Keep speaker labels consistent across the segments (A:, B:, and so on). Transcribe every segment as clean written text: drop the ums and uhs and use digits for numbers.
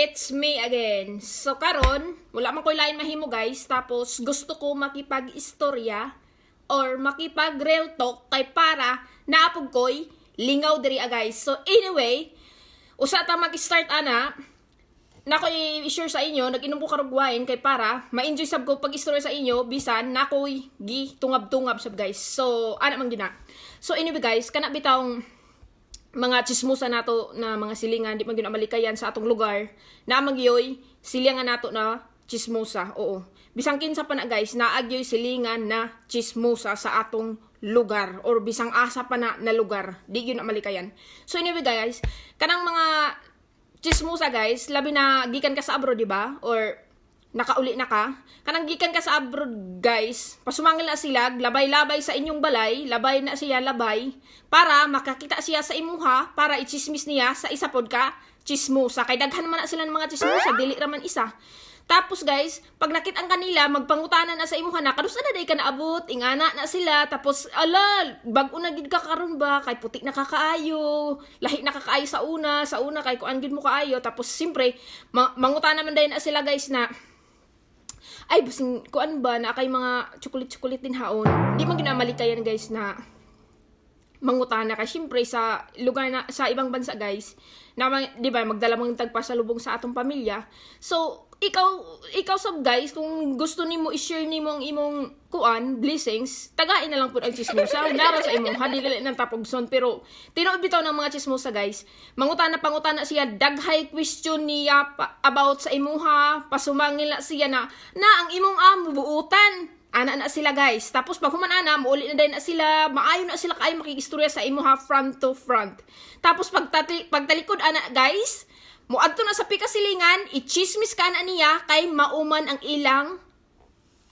A: It's me again. So karon, wala man ko'y lain mahimo, guys. Tapos gusto ko makipag-istorya or makipag real talk kay para naa pud ko'y lingaw diri ah, guys. So anyway, usa ta mag-start ana. Nako i-share sa inyo, nag-inom ko karog wine kay para ma-enjoy sab ko pag-istorya sa inyo bisan nakoy gi tungab-tungab sab, guys. So ana man gina. So anyway guys, kana bitawng mga chismosa nato na mga silingan, di man gyud na malikayan sa atong lugar na magyoy silingan nato na chismosa. Oo, bisang kinsa pa na, guys, naa gyoy silingan na chismosa sa atong lugar or bisang asa pa na na lugar, di gyud na malikayan. So anyway guys, kanang mga chismosa, guys, labi na gikan ka sa abroad, di ba, or nakauli na ka, kanang gikan ka sa abroad, guys, pasumangil na sila, labay-labay sa inyong balay, labay na siya, labay, para makakita siya sa imuha, para i-chismis niya sa isa pod ka chismosa. Kay daghan man na sila ng mga chismosa, dili ra man isa. Tapos guys, pag nakita ang kanila, magpangutana na sa imuha na, "Kanus-a na diay ka naabot?" Ingana na sila, tapos, "Ala, bag-o na gid ka karon ba, kay puti na ka kaayo, lahi na ka kaayo sa una, kay kuan gid mo kaayo." Tapos, siyempre, mangutana man dayon na sila, guys, na, "Ay, basin, kuan ba, na kay mga chocolate-chocolate din haon." Di man ginamalikayan, guys, na mangutana ka. Syempre, sa lugar na, sa ibang bansa, guys, na, di ba, magdala mang tagpasalubong sa atong pamilya. So, ikaw sab, guys, kung gusto nimo i-share nimo ang imong kuan, blessings, tagain na lang pud ang chismosa. Nara sa imong, ha, dili nang tapugson. Pero, tinuod bitaw ng mga chismosa, guys. Mangutana, pangutana siya, daghay question niya pa, about sa imuha, pasumangil na siya na ang imong amo, buutan. Ana na sila, guys. Tapos pag human ana, muuli na din na sila, maayo na sila kaayo makikistorya sa imuha front to front. Tapos pagtalikod ana, guys, muadto na sa pikasilingan, i-chismis ka na niya kay mauman ang ilang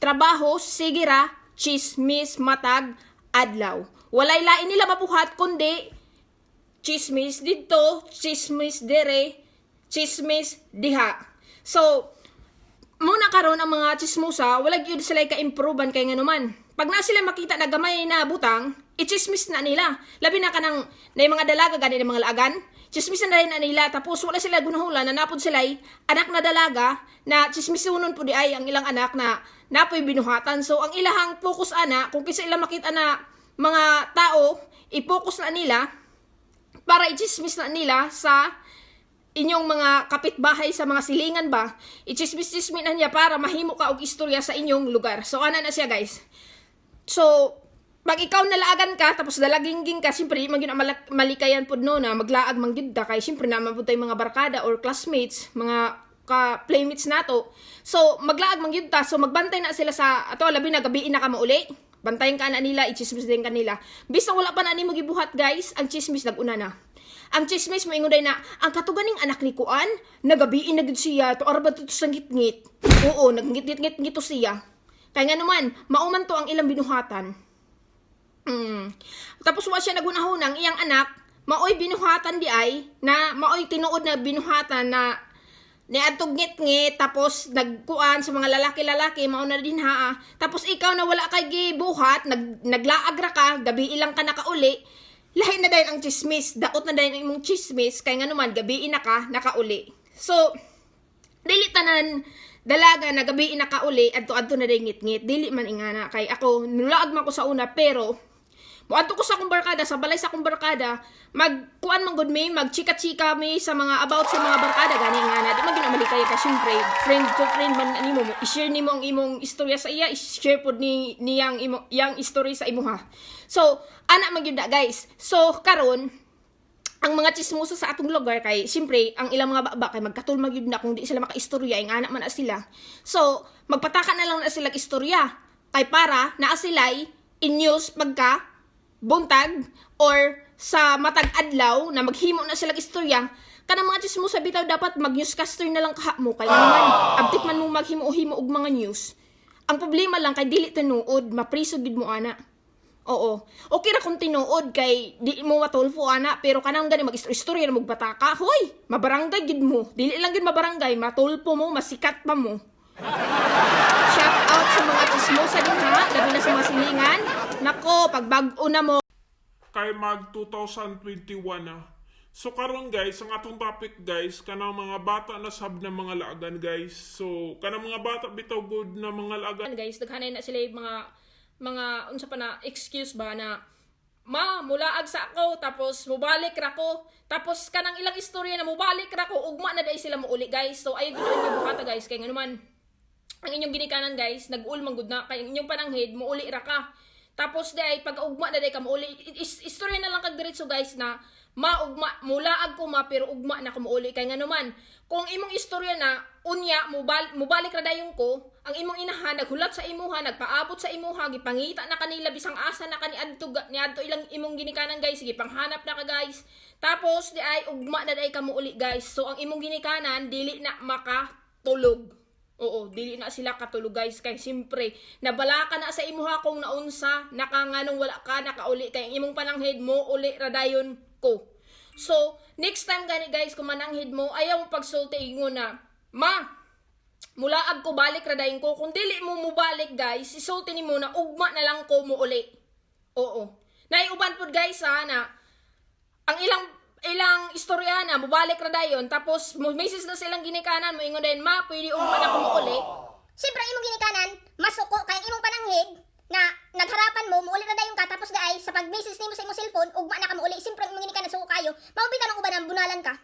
A: trabaho, sige ra, chismis matag adlaw. Walay lain nila mabuhat kundi chismis dito, chismis dere, chismis diha. So, muna karon ang mga chismosa, wala gyud sila ka-improvean kay nganuman. Pag na sila makita na gamay na butang, i-chismis na nila. Labi na kanang na yung mga dalaga gani ng mga laagan, chismis na rin na nila, tapos wala sila gunahula na napod sila anak na dalaga na chismisunon po di ay ang ilang anak na napoy binuhatan. So ang ilahang focus ana, kung kinsa ila makita na mga tao, i-focus na nila para i-chismis na nila sa inyong mga kapitbahay, sa mga silingan ba, i-chismis-chismis na niya para mahimo ka og istorya sa inyong lugar. So, ana na siya, guys. So, pag ikaw nalaagan ka, tapos dalagingging ka, siyempre, di man gyud ang malikayan pod no na maglaag man gyud ta, kay siyempre naman pud tay mga barkada or classmates, mga ka-playmates nato. So, maglaag man gyud ta. So, magbantay na sila sa, ato, labi na gabiin na ka mauli. Bantayan ka na nila, i-chismis din kanila. Bisan wala pa na nimo gibuhat, guys, ang chismis nag-una na. Ang chismis mo ingon na, "Ang katuganing anak ni Kuan, nagabiin na gid siya, to arba to sa ngit-ngit. Oo, nagngit-ngit-ngit to siya." Kaya nga naman, mauman to ang ilang binuhatan. Tapos wa siya nagunahon ang iyang anak, maoy binuhatan di ay, na maoy tinuod na binuhatan na niadtog ngit-ngit, tapos nagkuan sa mga lalaki-lalaki, mao na din ha. Tapos ikaw na wala kay gibuhat, naglaag ra ka, gabi ilang ka nakauli, lahi na dayon ang chismis, daot na dayon ang imong chismis, kay nga naman, gabi na ka nakauli. So, dili tanan dalaga na gabi nakauli, adto-adto na dayon ngit-ngit, dili man ingana. Kay ako, nulaag man ko sa una, pero muadto ko sa akong barkada, sa balay sa akong barkada, magkuan man gud mi, magchika-chika mi sa mga about sa mga barkada gani nga na. Di man gyud na malikay ka, syempre, friend to friend man nimo, i-share nimo ang imong istorya sa iya, i-share pod ni niyang imo yang istorya sa imuha. So, ana man gyud na, guys. So, karon ang mga chismosa sa atong lugar kay siyempre ang ilang mga baba kay magkatulma gyud na kung di sila makaistorya, ing ana man na sila. So magpataka na lang na sila istorya kay para naa sila'y in-news pagka buntag or sa matag adlaw na maghimo na sila istorya. Kanang mga chismosa bitaw, dapat mag newscaster na lang kaha mo kay naman abtik man mo maghimo-himo og mga news. Ang problema lang kay dili tinuod, mapriso gid mo ana. Oo. Okay ra kung tinuod kay di mo matulfo ana, pero kanang gani mag-istorya na magbataka, hoy, mabarangay gid mo. Dili lang gid mabarangay, matulfo mo, masikat pa mo. Shout out sa mga chismosa din ha, labi na sa mga silingan. Nako, pag bag-o na mo,
B: Kay mag 2021 na. So karon guys, ang atong topic guys, kanang mga bata na sab na mga laagan, guys. So kanang mga bata bitaw good na mga laagan.
A: Guys, daghanay na sila yung mga unsa pa na excuse ba na, "Ma, mulaag sa ako, tapos mubalik ra ko." Tapos kanang ilang istorya na mubalik ra ko, ugma na dai sila muuli, guys. So ayaw gud inyo buhata, guys, kay nganuman ang inyong ginikanan, guys, nag-ul man gud na kay ang inyong pananghid muuli ra ka. Tapos di ay pag ugma na day ka muuli, istorya na lang kag diretso, guys, na, "Ma, ugma mulaag ko, ma, pero ugma na ko muuli." Kay nganuman kung imong istorya na unya mubalik ra dayon ko, ang imong inahan naghulat sa imuha, nagpaabot sa imuha, gipangita na kanila bisang asa na kani adto niadto ilang imong ginikanan, guys, gipanghanap na ka, guys. Tapos di ay ugma na day ka muuli, guys. So ang imong ginikanan dili na makatulog. Oo, dili na sila katulog, guys, kay siyempre nabalaka na sa imuha kung naunsa naka nganong wala ka nakauli, kay ang imong pananghid mo uli ra dayon ko. So, next time gani, guys, kung mananghid mo, ayaw mo pagsulti ingon na, "Ma, mulaag ko, balik ra dayon ko." Kung dili mo mubalik, guys, isulti nimo na, "Ugma na lang ko muuli." Oo. Naiuban pud, guys, ha, na ang ilang ilang istorya na mubalik ra dayon, tapos mo message na silang ginikanan mo ingon din, "Ma, pwede ugma na ko muuli?"
C: Siyempre, ang imong ginikanan, masuko kay ang imong pananghid na nagharapan mo, muuli na dayon ka, tapos daay, sa pag-message nimo sa imong cellphone, ugma na ka muuli. Siyempre, ang imong ginikanan suko kayo, mao bitaw ng uban ang bunalan ka.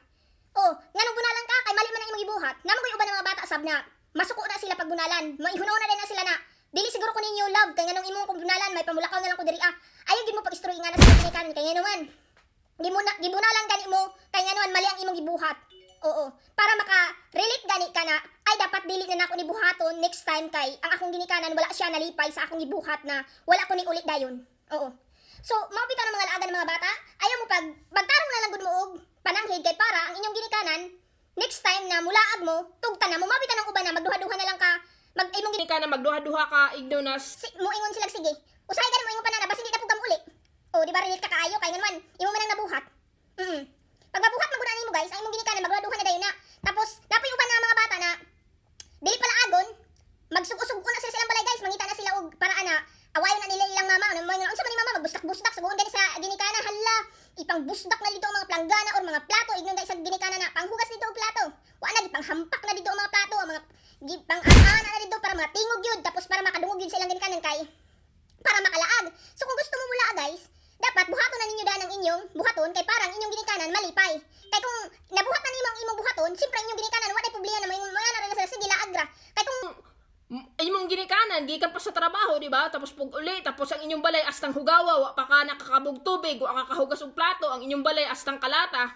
C: Oh, nganong bunalan ka? Kay mali man ang imong gibuhat. Namo koy uban ng mga bata sab na masuko na sila pag bunalan. Maihunaw na din na sila na dili siguro ko ninyo love kay nganong imong kong bunalan, may pamulakaw na lang ko diri ah. Ayaw gid mo pag-istorya nga na sa ginikanan kay nganuman gibunalan gani mo kay nganuman mali ang imong gibuhat. Oo, para maka-relate gani ka na ay dapat dili na nako ni buhaton next time kay ang akong ginikanan wala siya nalipay sa akong gibuhat na wala ko ni uli dayon. Oo. So, mao bitaw ng mga laagan ng mga bata, ayaw mo pag magtarong na lang gud mo og pananghid kay para ang inyong ginikanan next time na mulaag mo, tugta na mo, mao bitaw ng uban na magduha-duha na lang ka mag imong
A: Ginikanan magduha-duha ka igno na
C: si, moingon sila sige. Usahay gani moingon pa na basin di na pud ka uli. O, di ba relate ka kaayo kay nganuman imo man ang nabuhat. Pag mabuhat man gud nimo, guys, ang imong ginikanan magduha-duha na dayon na. Tapos napoy uban na mga bata na dili pala agon, magsug-usug na sila silang balay, guys, mangita na sila og paraan na awayon na nila ilang mama. Ano mo unsa man ni mama, magbusdak-busdak sugoon gani sa ginikanan, hala, ipang busdak na dito ang mga planggana or mga plato, ignon dai sa ginikanan na panghugas dito og plato. Wa na gipanghampak na dito ang mga plato, ang mga gipang ana na dito para mga tingog yun, tapos para makadungog yun sa ilang ginikanan kay para makalaag. So kung gusto mo mulaag, guys, dapat buhaton na ninyo daan ang inyong buhaton kay parang inyong ginikanan malipay. Kay kung nabuhat na nimo ang imong buhaton, siyempre ang inyong ginikanan wa nay problema na moingon mo na sila sige laag ra. Kay kung
A: Imong ginikanan gikan pa sa trabaho, di ba? Tapos pug uli, tapos ang inyong balay astang hugawa, wa pa ka nakakabog tubig, wa ka kahugas og plato, ang inyong balay astang kalata.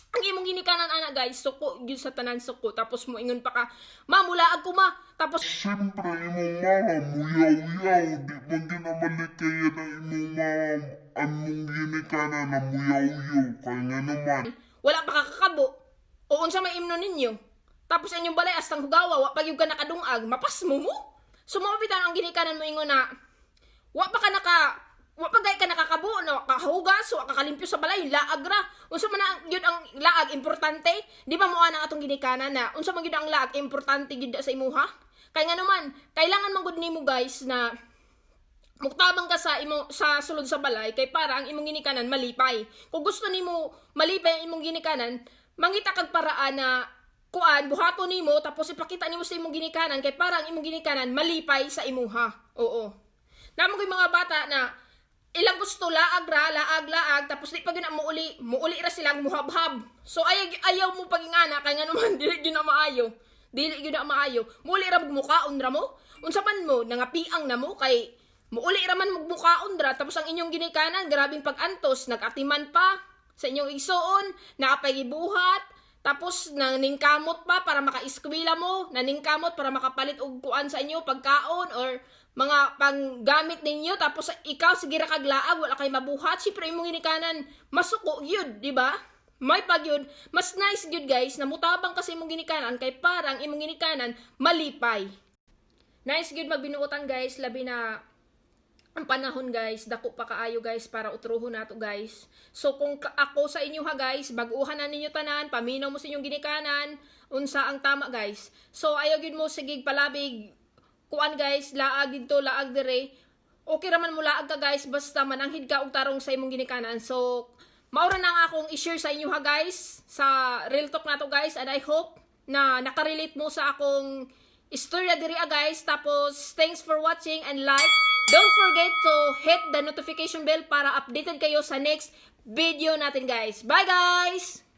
A: Ang imong ginikanan ana, guys, suko gyud sa tanan, suko. Tapos mo ingon pa ka, "Ma, mulaag ko, ma." Tapos
D: Siyempre, imong mama muyaw-yaw, di man gyud na malikayan ang imong mama, among ginikanan na muyaw-yaw, kay nga naman,
A: wala pa ka kakabo. O unsa may imno ninyo? Tapos ang inyong balay astang hugawa, wa pa gyud ka nakadungag, mapasmo mo. So mao bitaw ang ginikanan mo ingon na wa pa gay ka nakakabo no, kahugas, wa ka kalimpyo sa balay, laag ra. Unsa man ang gyud ang laag importante? Di ba mo ana atong ginikanan na unsa man gyud ang laag importante gyud sa imuha? Kay nga naman, kailangan man gud nimo, guys, na muktabang ka sa imo sa sulod sa balay kay para ang imong ginikanan malipay. Kung gusto nimo malipay ang imong ginikanan, mangita kag paraan na kuan buhaton nimo, tapos ipakita nimo sa imong ginikanan kay para ang imong ginikanan malipay sa imuha. Oo. Namo ko'y mga bata na ilang gusto laag ra, laag, laag, tapos di pa gyud na muuli, muuli ra silang muhabhab. So ay ayaw mo pagingana kay nga naman dili gyud na maayo. Dili gyud na maayo. Muuli ra mo mukaon ra mo. Unsa man mo nangapiang na mo kay muuli ra man mugmukaon ra, tapos ang inyong ginikanan grabing pag-antos, nag-atiman pa sa inyong igsuon, naapay gibuhat, tapos naningkamot pa para makaeskwela mo, naningkamot para makapalit og kuan sa inyo pagkaon or mga panggamit ninyo, tapos ikaw sige ra kag laag, wala kay mabuhat, syempre imong ginikanan masuko gyud, di ba? May pagyud, mas nice gyud, guys, na mutabang kasi imong ginikanan kay parang imong ginikanan malipay. Nice gyud magbinuotan, guys, labi na ang panahon, guys, dako pa kaayo, guys, para utruhon nato, guys. So kung ako sa inyo ha, guys, bag-uhan na ninyo tanan, paminaw mo sa inyong ginikanan, unsa ang tama, guys. So ayaw gyud mo sige palabig kuan, guys, laag didto, laag dire. Okay raman mo laag ka, guys, basta mananghid ka og tarong sa imong ginikanan. So Mao ra na nga akong i-share sa inyo ha, guys, sa real talk nato, guys, and I hope na nakarelate mo sa akong istorya diri ah, guys. Tapos thanks for watching and like. Don't forget to hit the notification bell para updated kayo sa next video natin, guys. Bye, guys!